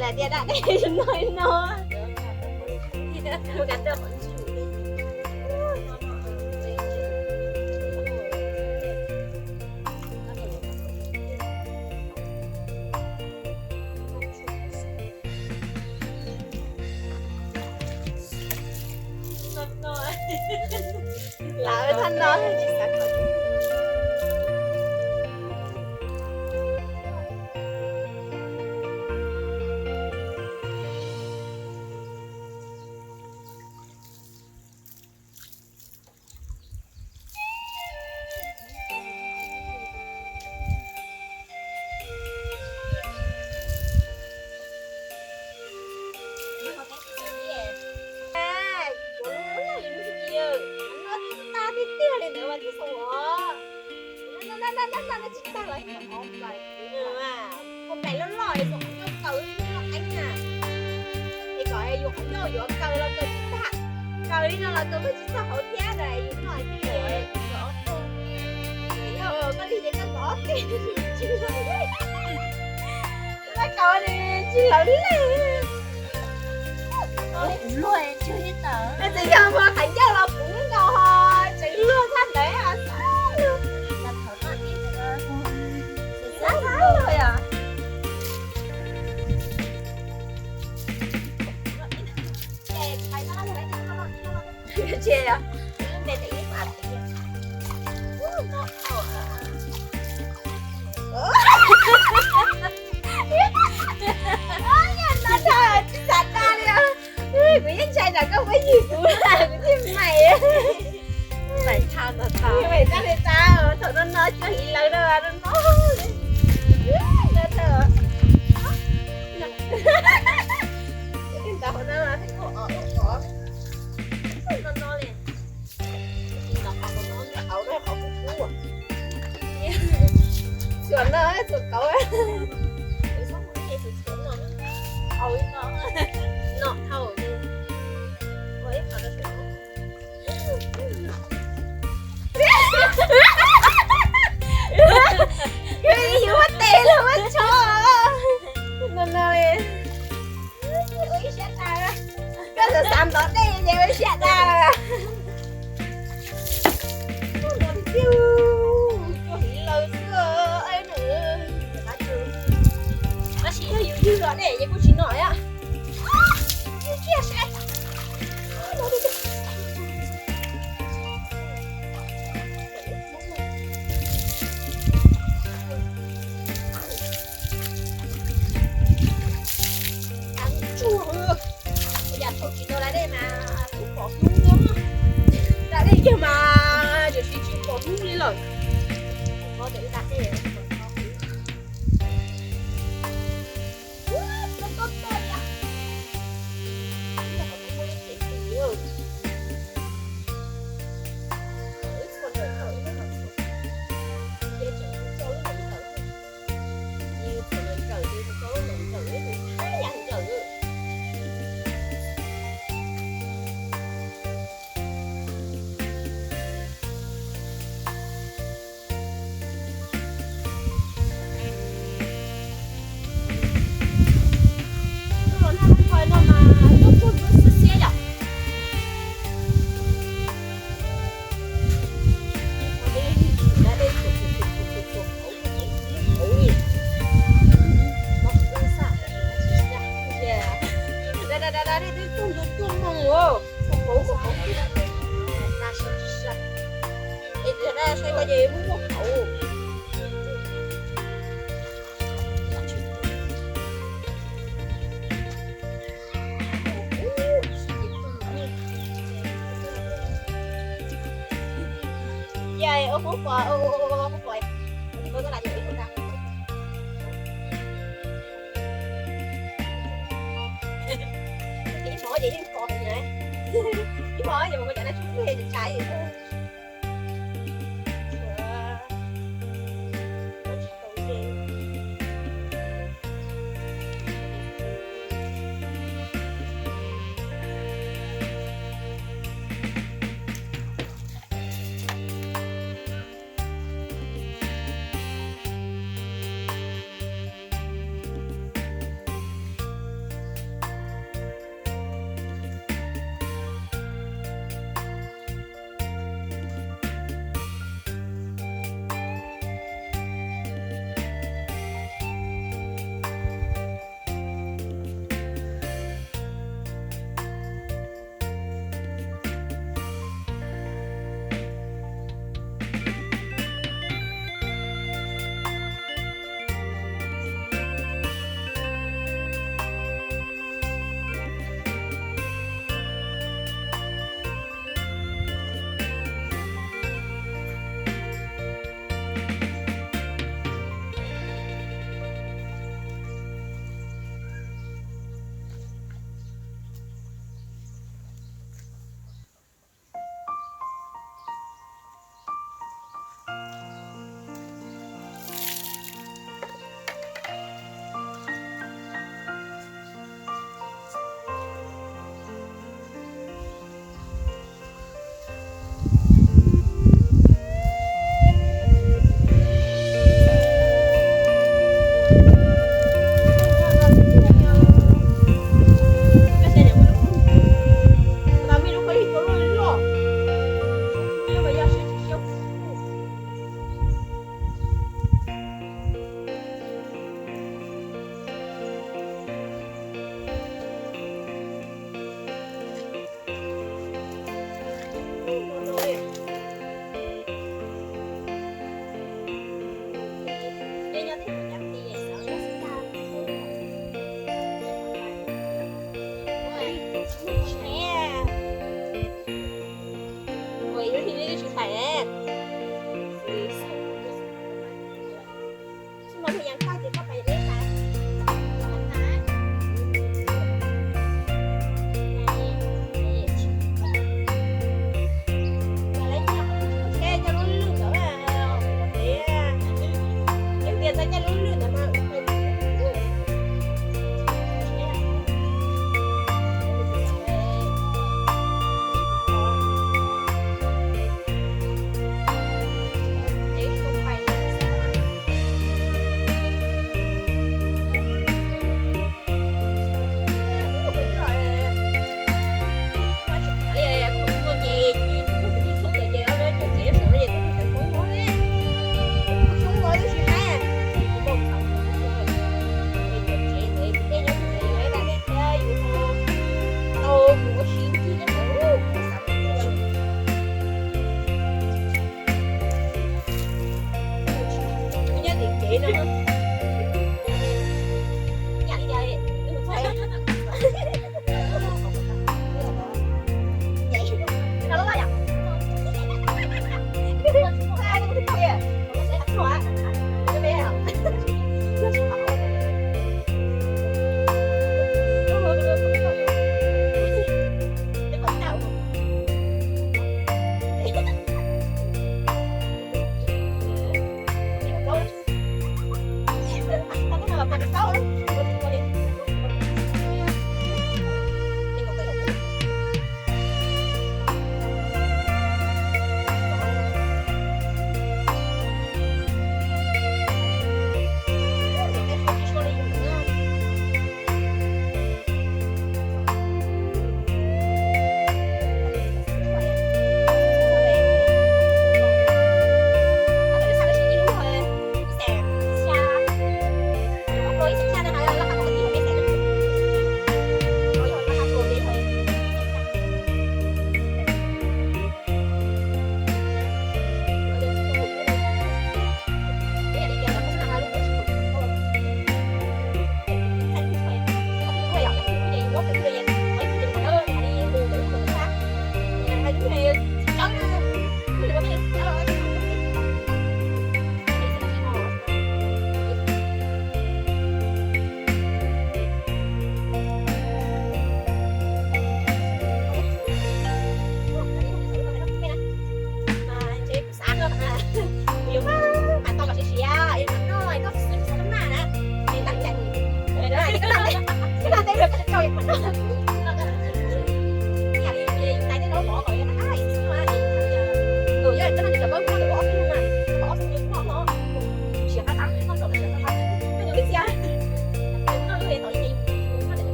Lam tias dab dej no no. Lawv thaj no tsis xav kom. Ua nplaim loj loj es zoo qhov ncauj kaw ib lub qeeb na. Es kom yus qhov ncauj yuav kaw los kaw tsis tag, kaw li no los kaw tsis tag hauv thiab na, yus noj tsis tau. Yog koj lig ces koj nov tsis tau, koj kaw tsis lawv li. Kuv luag tsis tau. Txawm yog muag qhov ncauj los kuv nkaus ho tseem luag tshaj ntawd. Xav luag yom. Tsis yog. Tsis xav tag li. Kuv yeej ntshai tsam koj muab yig kuv, kuv thiaj maim. Maim tshaj no tag, maim tshaj li tag, thaum no no tsis yog hliv lawv no no no. Ntawd hauv no mas thiaj kuj ov ub ov no no li. Ntawd qhov no qhov kub kub. Txhuam no txhuam kauv. Au no, no hau. Ua ib qho rau sawv. Yus muab tes los muab tsho no no li. Ua ib siab tag, koj xav xav ntov dej ces ua ib siab tag. Ua hliv lawv xwb. Tab sis yog yus ywg los dej ces kuj tsis noj thiab. Tsuag, yam thaum tsis tau da dej mas kuj pom hnub, da dej kiag mas tiam sis tsis pom hnub li lawm. Tus los nag kho no mas tuaj tsuag ntsuab xiab xiab yom. Da da da da, dej twb tsuag ntsuab tsuag moo os, tsuag hauv tsuag hauv. Es saib ko ces muaj muaj hauv. Ib hmos ces yeej pom na, ib hmos ces mus ua cas na, tsis muaj tshais.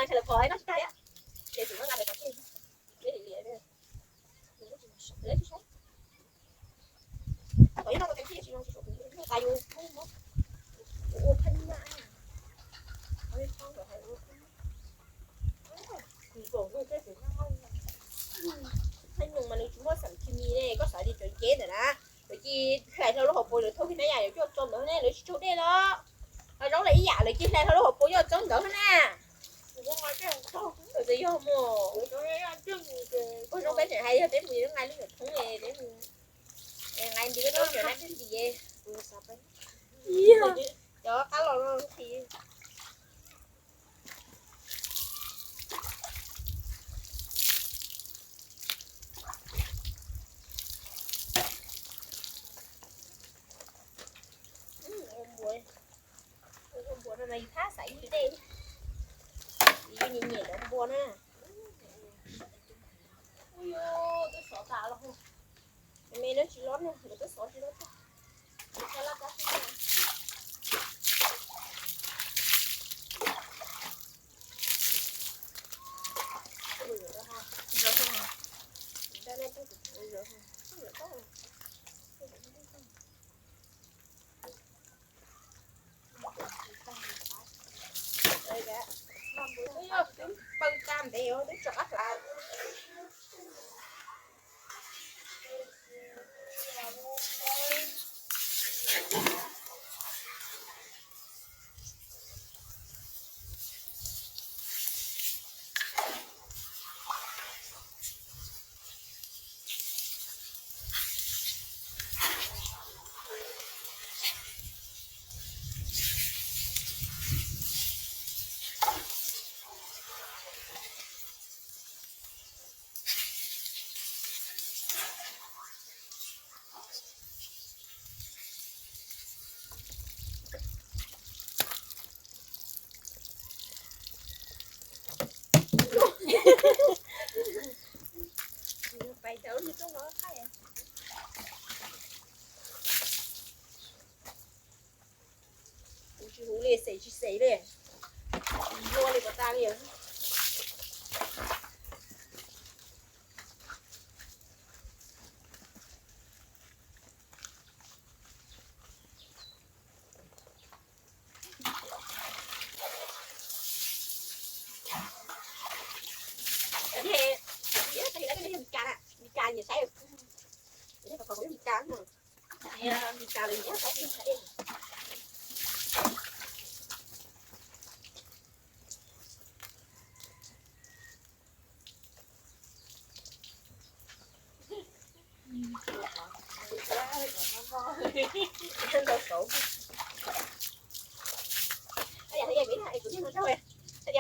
Lawv pom no tsis tag thiab, ces tsis muab nqa lawv pov tseg. Lawv tsis saib. Tab tom nyob no tus tseem tsis zoo tsis suav kuv, nws tas yus kuv ua phab nyaj. Phab nyuj mas nws tsis muaj xam khi mi ne, koj xav tias cov cev ntawm na, lawv cia hlais hlo lub hauv paus lawv thauj khi na yam yuav coj tso ntawd ne, lawv tsis tsaug dej los. Ho zaub lawm ib yam lawv cia hlais hlo lub hauv paus coj tso ntawd na. Txawm yog mus, pog zoo peb tseem hais yog peb mus nqa lub nyuam thoob, peb mus nqa nti koj zaub nyuam na peb nti. Cov qab los no qhis. Ua npua no mas yus thab xaiv yus dej, yus nyiam nyiam cov npua na. Ua yus twb xov tas los, me no tsis loj na, nkawd twb xov tsis loj tag. Pawg tag ntev twb tso qab hlav. Kuv tsis huv li, xes tsis xes li, luaj li puas tas li. Mis Kas, Mis Kas nyiam saib, Mis Kas, Mis Kas lawv nyiam saib.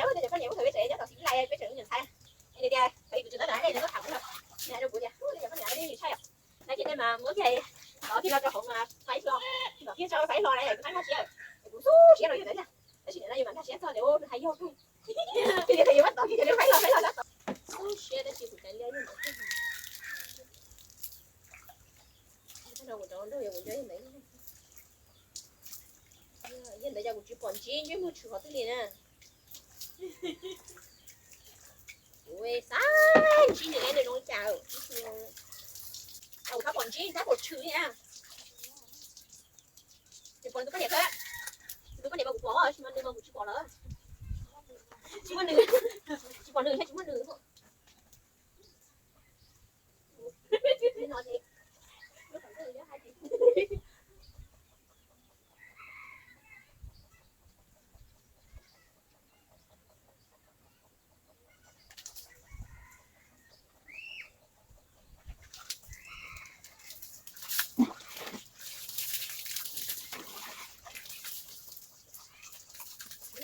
Kuv niag poj niam ub thaum peb tseem nyob tom Xis Lais peb tseem nyob ntxhais, tias thaum kuv tseem nyob tom Xis Lais nws tuaj tham kuv, nws hais rau kuv tias tus poj niam nej yus tshaj yom, nab ces nej mas muab kiag tod kiag no rau hauv mas faib hlo, tod kiag tso faib hlo na, kuv txhob nkag siab, kuv xub siab rau yawg ntawd thiab. Tab sis nim no yus mam nkag siab txog tias nws hais yog kawg, tias yus muab tod kiag ces faib hlo faib hlo sab tod. Xub siab tab sis kuv tseem nco yawg ntawd thiab. Kuv rau kuv nrog yawg ntawd, yawg ntawd cas kuv tsis pom ntsib ntsej muag tshwm qhov twg li na. Kuv xav ntsib nws, nws zoo li cas, kuv tsis pom ntsib tab pom tshwm li na. Tsis pom nws tus poj niam thiab, tus poj niam mas kuv pom, tsis mas nws mas kuv tsis pom lawm. Tsis muaj nws, tsis pom nws thiab tsis muaj nws.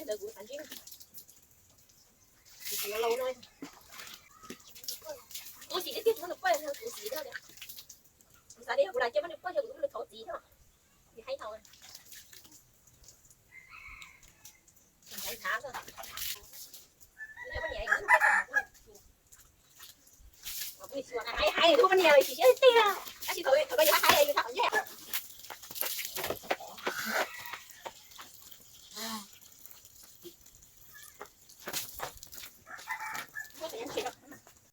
Ntawd kuv xav ntsib, kuv tsis laus no, kuv tsis tiag tiag tsis muab nws puaj, kuv tsis tiag. Kuv xav tias yog kuv lam cia muab nws puaj, yog kuv muab nws thauv txiv thiab, vim haib tau. Hais hais tus poj niam, tab sis thaum yus hais hais yus